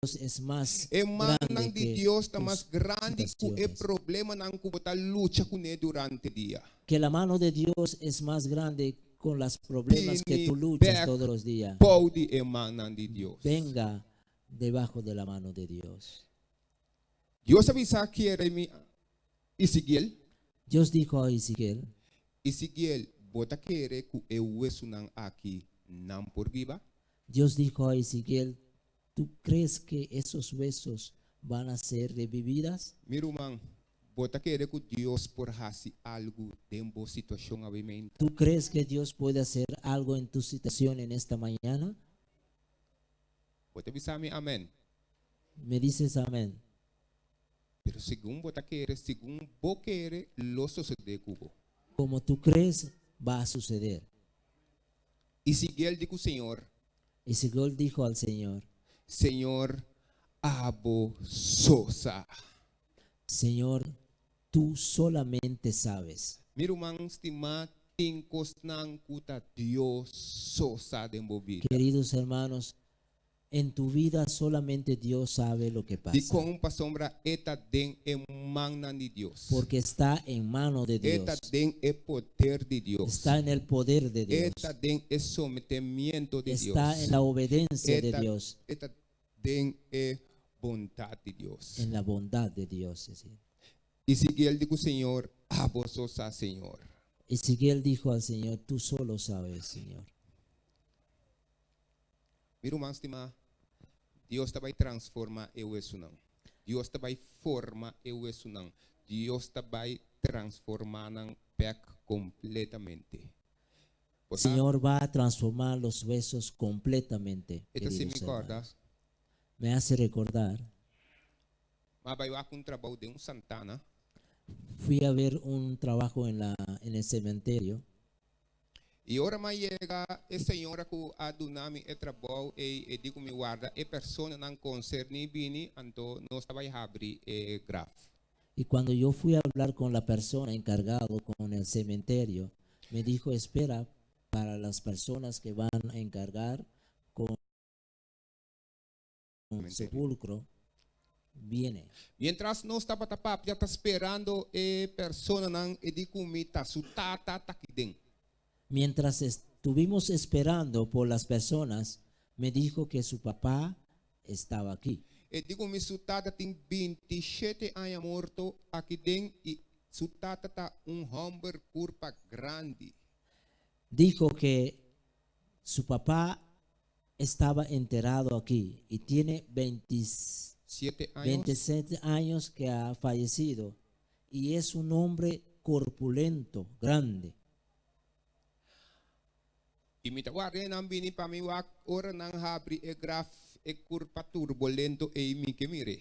Es más E mannan grande di que Dios ta tus mas grandi ku e situaciones. Problemanan ku bo ta lucha kuné durante dia. Que la mano de Dios es más grande con los problemas que Bini tú luchas bèk todos los días. Bou di e mannan di Dios. Venga debajo de la mano de Dios. Dios a bisa Jeremias, Ezekiel. Dios dijo a Ezequiel: Ezekiel, bo ta kere ku e wesunan aki nan por biba? Dios dijo a Ezequiel: "¿Tú crees que esos huesos van a ser revividas?" Mi ruman, bo ta kere ku Dios por hasi algu den bo situashon awe mainta? ¿Tú crees que Dios puede hacer algo en tu situación en esta mañana? Bo ta bisa mi amèn. ¿Me dices amén? Pero segun bo ta kere, segun bo kere, lo sosodé ku bo. Como tú crees, va a suceder. Ezekiel di ku Señor: Ezequiel dijo al Señor: Señor, abo so sa. Señor, tú solamente sabes. Mi ruman stimá, tin kosnan ku ta Dios so sa den bo bida. Queridos hermanos, en tu vida solamente Dios sabe lo que pasa. Dikon? Pasobra e ta den e mannan di Dios. Porque está en mano de E ta Dios. Den e poder di Dios. Está en el poder de Dios. E ta den e sometementu di Dios. Está en la obediencia de E ta, Dios. E ta den e bondat di Dios. En la bondad de Dios. Es decir. Ezekiel di ku Señor: "Abo so sa, Señor." Ezequiel dijo al Señor: "Tú solo sabes, Señor." Mi ruman stimá, Dios ta bai transformá e wesunan. Dios ta bai forma e wesunan. Dios ta bai transformá nan bèk kompletamente. El Señor va a transformar los huesos completamente. E ta hasi mi Queridos kòrda. Hermanos. Me hace recordar, M'a bai wak un trabou den un santana. Fui a ver un trabajo en el cementerio. I ora m'a yega, e señora ku a duna mi e trabou ei, e di ku mi warda e personanan konserní bini, anto nos ta bai habri e graf. Y cuando yo fui a hablar con la persona encargado con el cementerio, me dijo: "Espera para las personas que van a encargar con el sepulcro, viene." Mientras nos tabata papia ta sperando e personanan, e di ku mi ta su tata ta aki den. Mientras estuvimos esperando por las personas, me dijo que su papá estaba aquí. E di ku mi su tata tin 27 aña morto aki den i su tata ta un hòmber kurpa grandi. Dijo que su papá estaba enterrado aquí y tiene 7 aña. 27 años que ha fallecido y es un hombre corpulento, grande. I mi ta warda nan bini pa mi wak ora nan habri e graf e kurpa turbulento ei mi ke mir'é.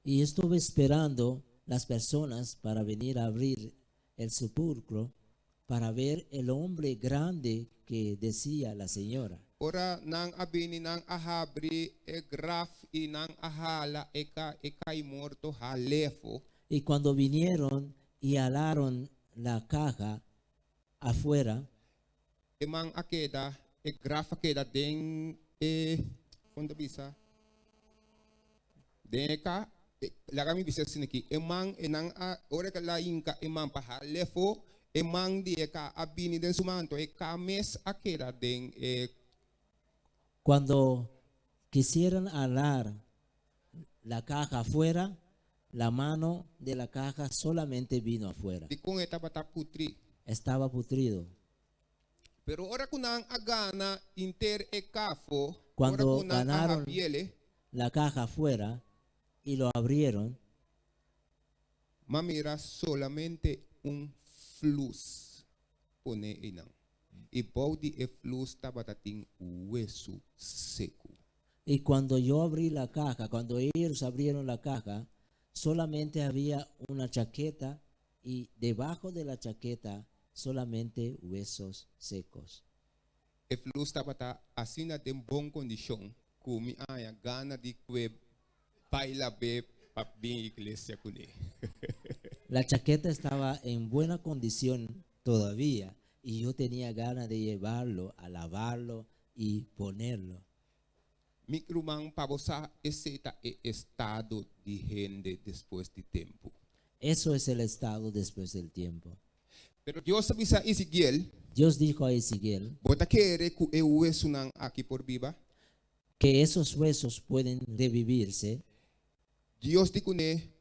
Y estuve esperando las personas para venir a abrir el sepulcro para ver el hombre grande que decía la señora. Ora nan a bini nan a habri e graf i nan a hala e ka e ka'i morto hal'é afó. Y cuando vinieron y halaron la caja afuera, E man a keda, e graf a keda den e, kon ta bisa? Den e ka, e, laga mi bisa asina aki, e man, e nan a, ora ku el a hinka e man pa hal'é afó, e man di e ka a bini den su man, anto e ka mes a keda den e. Cuando quisieron halar la caja afuera, la mano de la caja solamente vino afuera. Dikon? E tabata putrí. Estaba putrido. Pero ora ku nan a gana henter e kaha afó, ora Cuando ku nan a ganaron habrié, la caja afuera y lo abrieron, m'a mira solamente un flus poné einan. I bou di e flus tabatin wesu seku. Y cuando yo abrí la caja, cuando ellos abrieron la caja, solamente había una chaqueta y debajo de la chaqueta solamente huesos secos. E flus tabata asina den bon kondishon ku mi a haña gana di kue bai lab'é pa bin iglesia kuné. La chaqueta estaba en buena condición todavía y yo tenía ganas de llevarlo, a lavarlo y ponerlo. Mi ruman, pa bo sa, esei ta e estado di hende despues di tempu. Eso es el estado después del tiempo. Pero Dios a bisa Ezekiel, Dios dijo a Ezequiel Bo ta kere ku e wesunan aki por biba? que esos huesos pueden revivirse. Dios di kuné,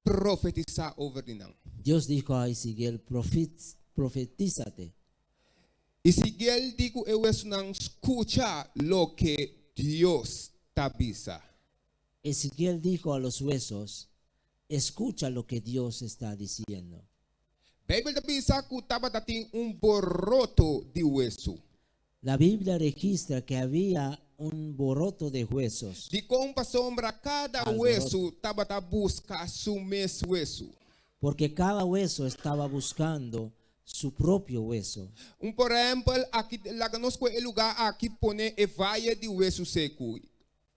Profetisá over di nan. Dios dijo a Ezequiel, Profetízate. Ezekiel di ku e wesunan, Skucha loke Dios ta bisa. Ezequiel dijo a los huesos, Escucha lo que Dios está diciendo. Beibel ta bisa ku tabatin un boroto di wesu. La Biblia registra que había un boroto de huesos. Dikon? Pasobra kada Alboroto. Wesu tabata buska su mes wesu. Porque cada hueso estaba buscando su propio hueso. Un por ehèmpel, aki laga nos kohe e lugá aki pone e vaye di wesu seku.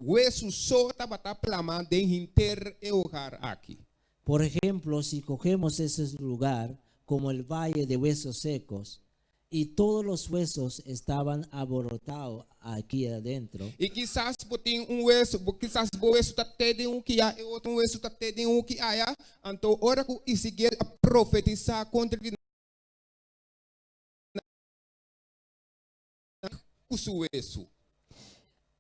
Wesu so tabata plama den henter e hogar aki. Por ejemplo, si cogemos ese lugar como el valle de huesos secos y todos los huesos estaban alborotados aquí adentro, I kisas bo tin un wesu, bo kisas bo wesu ta te den un kia, e otro wesu ta te den un kia aya. Anto ora ku Ezekiel a profetisá kontra di nan ku su wesu.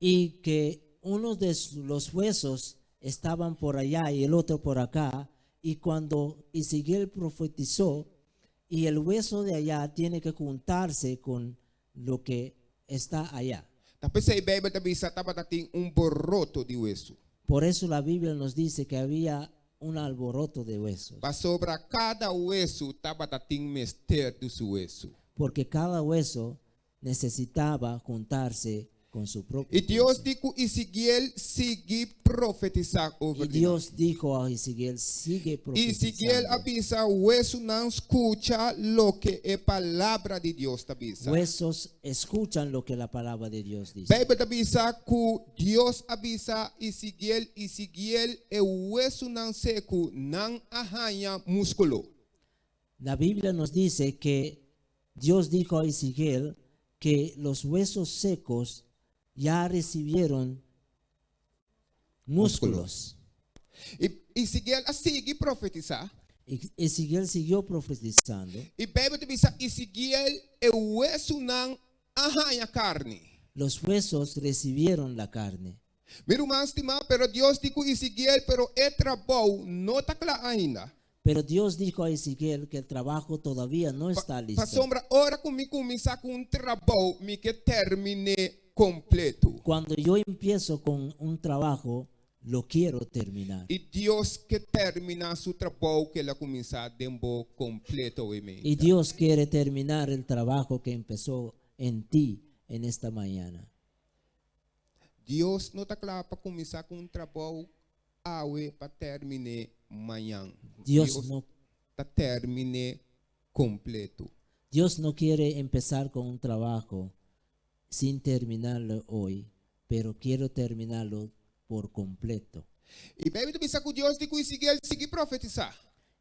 Y que uno de los huesos estaban por allá y el otro por acá, y cuando Ezequiel profetizó, y el hueso de allá tiene que juntarse con lo que está allá. Ta p'esei Beibel ta bisa tabatin un boroto di wesu. Por eso la Biblia nos dice que había un alboroto de huesos. Pasobra kada wesu tabatin mester di su wesu. Porque cada hueso necesitaba juntarse con su propio I Dios hueso. di ku Ezekiel, Sigui profetisá over Y di nan. Dios dijo a Ezequiel, sigue Ezekiel profetizando. a bisa, Wesunan, skucha loke e palabra di Dios ta bisa. Huesos, escuchan lo que la palabra de Dios dice. Beibel ta bisa ku Dios a bisa Ezekiel, Ezekiel, e wesunan seku nan a haña múskulo. La Biblia nos dice que Dios dijo a Ezequiel que los huesos secos ya recibieron músculos. I Ezekiel a sigui profetisá. Y Ezequiel siguió profetizando. I Beibel ta bisa Ezekiel, e wesunan a haña karni. Los huesos recibieron la carne. Mi ruman stimá, pero Dios di ku Ezekiel, pero e trabou no ta kla ainda. Pero Dios dijo a Ezequiel que el trabajo todavía no está listo. Pasobra ora ku mi kuminsá ku un trabou, mi ke termin'é kompleto. Cuando yo empiezo con un trabajo, lo quiero terminar. I Dios ke terminá su trabou ku el a kuminsá den bo kompleto. Amèn. Y Dios quiere terminar el trabajo que empezó en ti en esta mañana. Dios no ta kla pa kuminsá ku un trabou awe pa termin'é mañan. Dios no, ta termin'é kompleto. Dios no quiere empezar con un trabajo sin terminarlo hoy, pero quiero terminarlo por completo. I Beibel ta bisa ku Dios di ku Ezekiel, Sigui profetisá.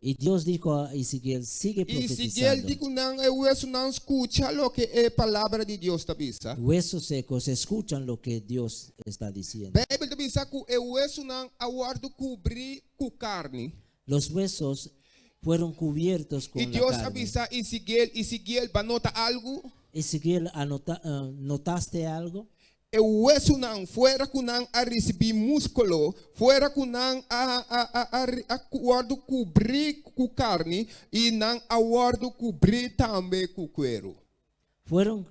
Y Dios dijo a Ezequiel, sigue Ezekiel profetizando. di ku nan, E wesunan, skucha loke e palabra di Dios ta bisa. Huesos secos escuchan lo que Dios está diciendo. Beibel ta bisa ku e wesunan a wòrdu kubrí ku karni. Los huesos fueron cubiertos con I la Dios carne. a bisa Ezekiel, Ezekiel, b'a nota algu? Ezequiel, ¿notaste algo? E wesunan, fuera ku nan a risibí múskulo, fuera ku nan a a a a a wòrdu kubrí ku karni, i nan a wòrdu kubrí tambe ku kueru. Fueron,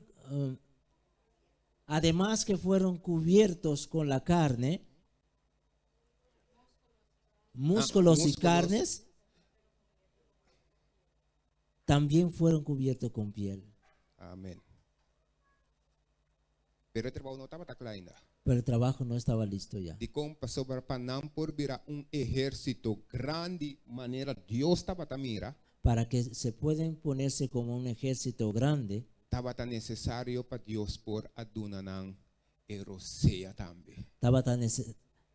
además que fueron cubiertos con la carne, músculos y músculos. carnes, también fueron cubiertos con piel. Amèn. Pero e trabou no tabata kla ainda. Pero el trabajo no estaba listo ya. Dikon? Pasobra pa nan por bira un ehérsito grandi manera Dios tabata mira, Para que se pueden ponerse como un ejército grande, tabata nesesario pa Dios por a duna nan e rosea tambe.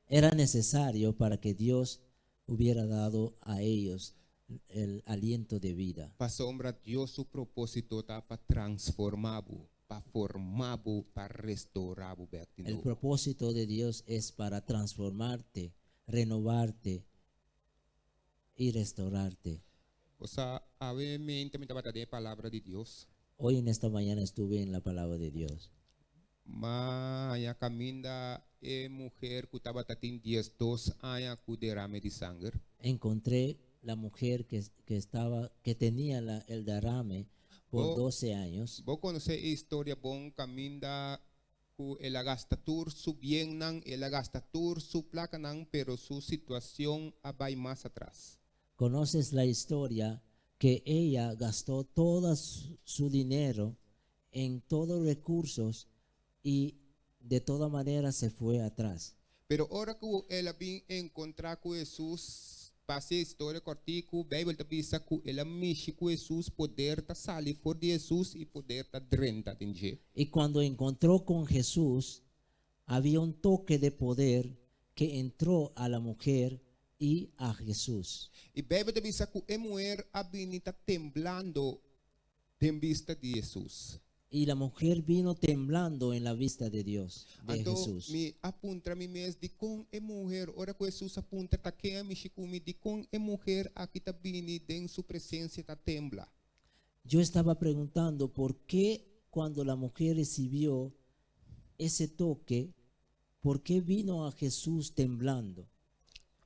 era necesario para que Dios hubiera dado a ellos el aliento de vida. Pasobra Dios su propósito ta pa transformá bo. pa forma bo, pa restourá bo bèk di El nobo. propósito de Dios es para transformarte, renovarte y restaurarte. Osea, awe mainta mi tabata den e palabra di Dios. Hoy en esta mañana estuve en la palabra de Dios. M'a haña kaminda e muher ku tabata tin 12 aña ku derame di sanger. Encontré la mujer que estaba, que tenía el derrame por 12 años. Bo konosé e historia bon kaminda ku el a gasta tur su biennan, el a gasta tur su plakanan, pero su situashon a bai mas atras. Conoces la historia que ella gastó todo su dinero en todos recursos y de toda manera se fue atrás. Pero ora ku el a bin enkontrá ku Hesus, pa hasi e historia kòrtiku, Beibel ta bisa ku el a mishi ku Hesus, poder ta sali for di Hesus i poder ta drenta den dje. Y cuando encontró con Jesús, había un toque de poder que entró a la mujer y a Jesús. I Beibel ta bisa ku e muher a bini ta temblando den bista di Hesus. Y la mujer vino temblando en la vista de Dios, de Anto Jesús. mi a puntra mi mes dikon e muher, ora ku Hesus a puntra ta ken a mishi ku mi, dikon e muher aki ta bini den su presensia ta tembla? Yo estaba preguntando por qué cuando la mujer recibió ese toque, por qué vino a Jesús temblando.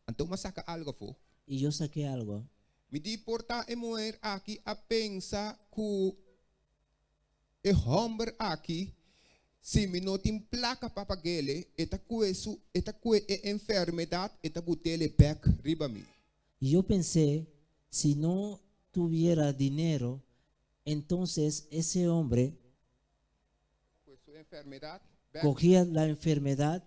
Anto m'a saka algu afó. Y yo saqué algo. Mi di por ta e muher aki a pensa ku e hòmber aki, si mi no tin plaka pa pag'ele, e ta kue su, e ta kue e enfermedat, e ta but'ele bèk riba mi. Y yo pensé, si no tuviera dinero, entonces ese hombre Kue su enfermedat bèk. cogía la enfermedad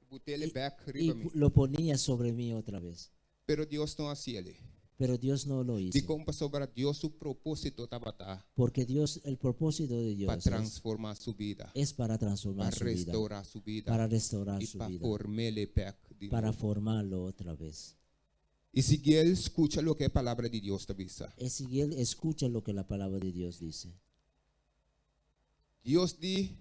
But'ele bèk y riba mi. lo ponía sobre mí otra vez. Pero Dios no a hasiele. Pero Dios no lo hizo. Dikon? Pasobra Dios su propósito tabata Porque Dios, el propósito de Dios pa es, transformá su bida, es para pa transformar su vida, restourá su bida para restaurar i su pa vida, form'ele bèk di para nobo. formarlo otra vez. Ezekiel, skucha loke e Palabra di Dios ta bisa. Ezequiel, escucha lo que la palabra de Dios dice. Dios di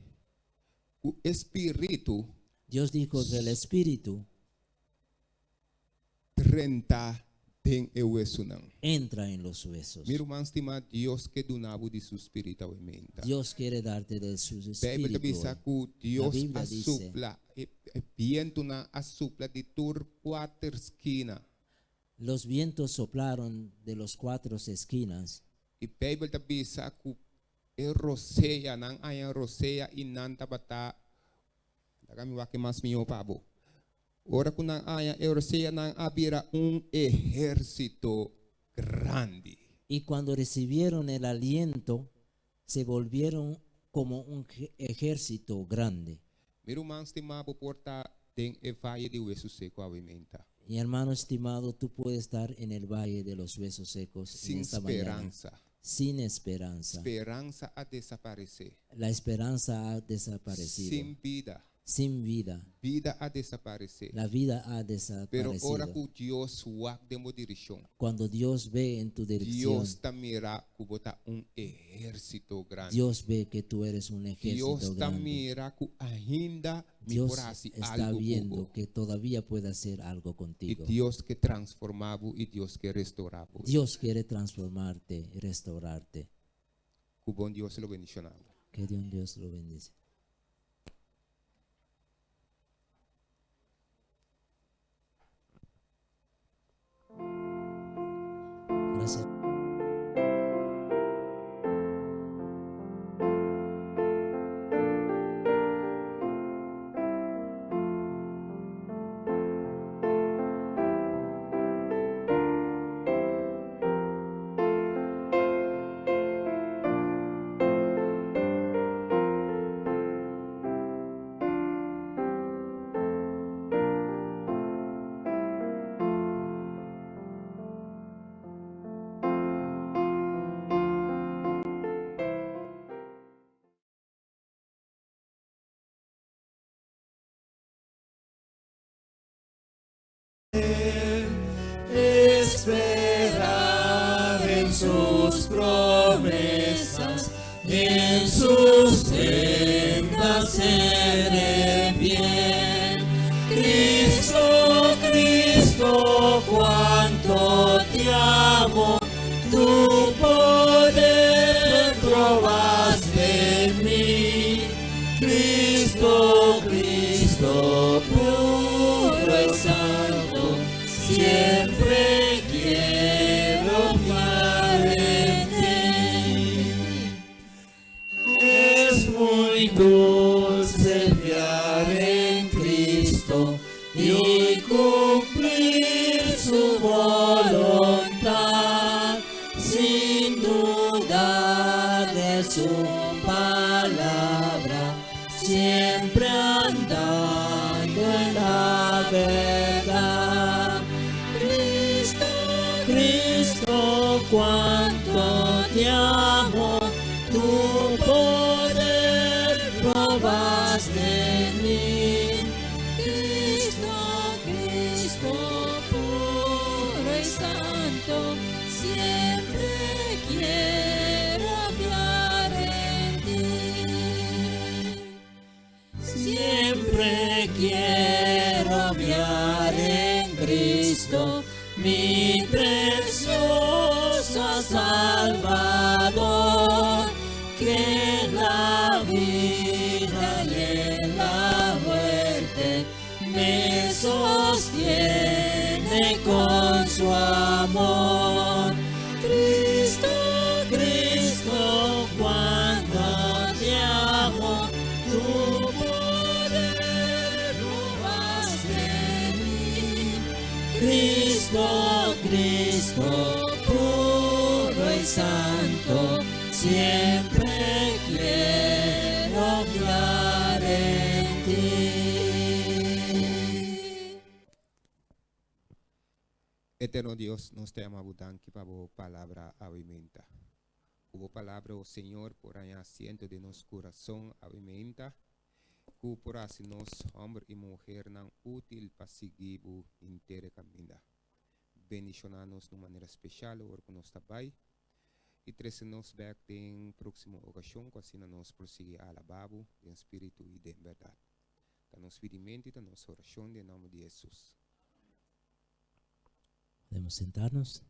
ku e spiritu. Dios dijo que el espíritu. Drenta den e wesunan. Entra en los huesos. Mi ruman stimá, Dios ke duna bo di su spiritu awe meinta. Dios quiere darte de su Beibel ta espíritu bisa hoy. ku Dios La Biblia a dice. supla, e bientunan a supla di tur kuater skina. Los vientos soplaron de los cuatro esquinas. I Beibel ta bisa ku e rosea, nan haña rosea i nan tabata, laga mi wak e mas mihó pa bo. Ora ku nan haña e rosea, nan a bira un ehérsito grandi. Y cuando recibieron el aliento, se volvieron como un ejército grande. Mi ruman stimá, bo por ta den e vaye di wesu seku awe meinta. Mi hermano estimado, tú puedes estar en el valle de los huesos secos en Sin esta mañana. speransa. Sin esperanza. Speransa a desaparesé. La esperanza ha desaparecido. Sin bida. Sin vida. Bida a desaparesé. La vida ha Pero ora desaparecido. ku Dios wak den bo direkshon. Cuando Dios ve en tu dirección, Dios ta mira ku bo ta un ehérsito grandi. Dios ve que tú eres un ejército Dios ta grande. mira ku ainda mi Dios por hasi está algu ku viendo bo. que todavía puede hacer algo I contigo. Dios ke transformá bo i Dios ke restorá bo. Dios quiere transformarte y restaurarte. Ku bon Dios lo bendishoná bo. Que Dios, Dios lo bendice. Gracias. Esperar en sus promesas. En su senda seré fiel. Cristo, Cristo, cuánto te amo, tu poder probaste en mí. Cristo, Cristo, puro y santo, siempre quiero fiar en ti. Es muy dulce fiar en Cristo y cumplir su voluntad, sin dudar de su palabra, siempre andando en la verdad. Cristo, Cristo, cuánto te amo, tu poder probaste en mí. Cristo, Cristo, puro y santo, siempre quiero fiar en ti. Siempre quiero fiar en Cristo, mi precioso Salvador, que en la vida y en la muerte me sostiene con su amor. Cristo, Cristo, cuánto te amo, tu poder probaste en mí. Cristo, Cristo, puro y santo, siempre quiero fiar en ti. Eterno Dios, nos ta yama danki pa bo palabra awe mainta. Ku bo palabra, oh Señor, por haña asiento den nos kurason awe mainta. Ku por hasi nos hòmber i muhénan útil pa sigui henter kaminda. Bendishoná nos di un manera spesial, ora ku nos ta bai. I trese nos bèk den próksimo okashon, ku asina nos por sigui alabá bo, den spiritu i den berdat. Ta nos pidimentu i ta nos orashon, den nòmber di Hesus. Podemos sentarnos.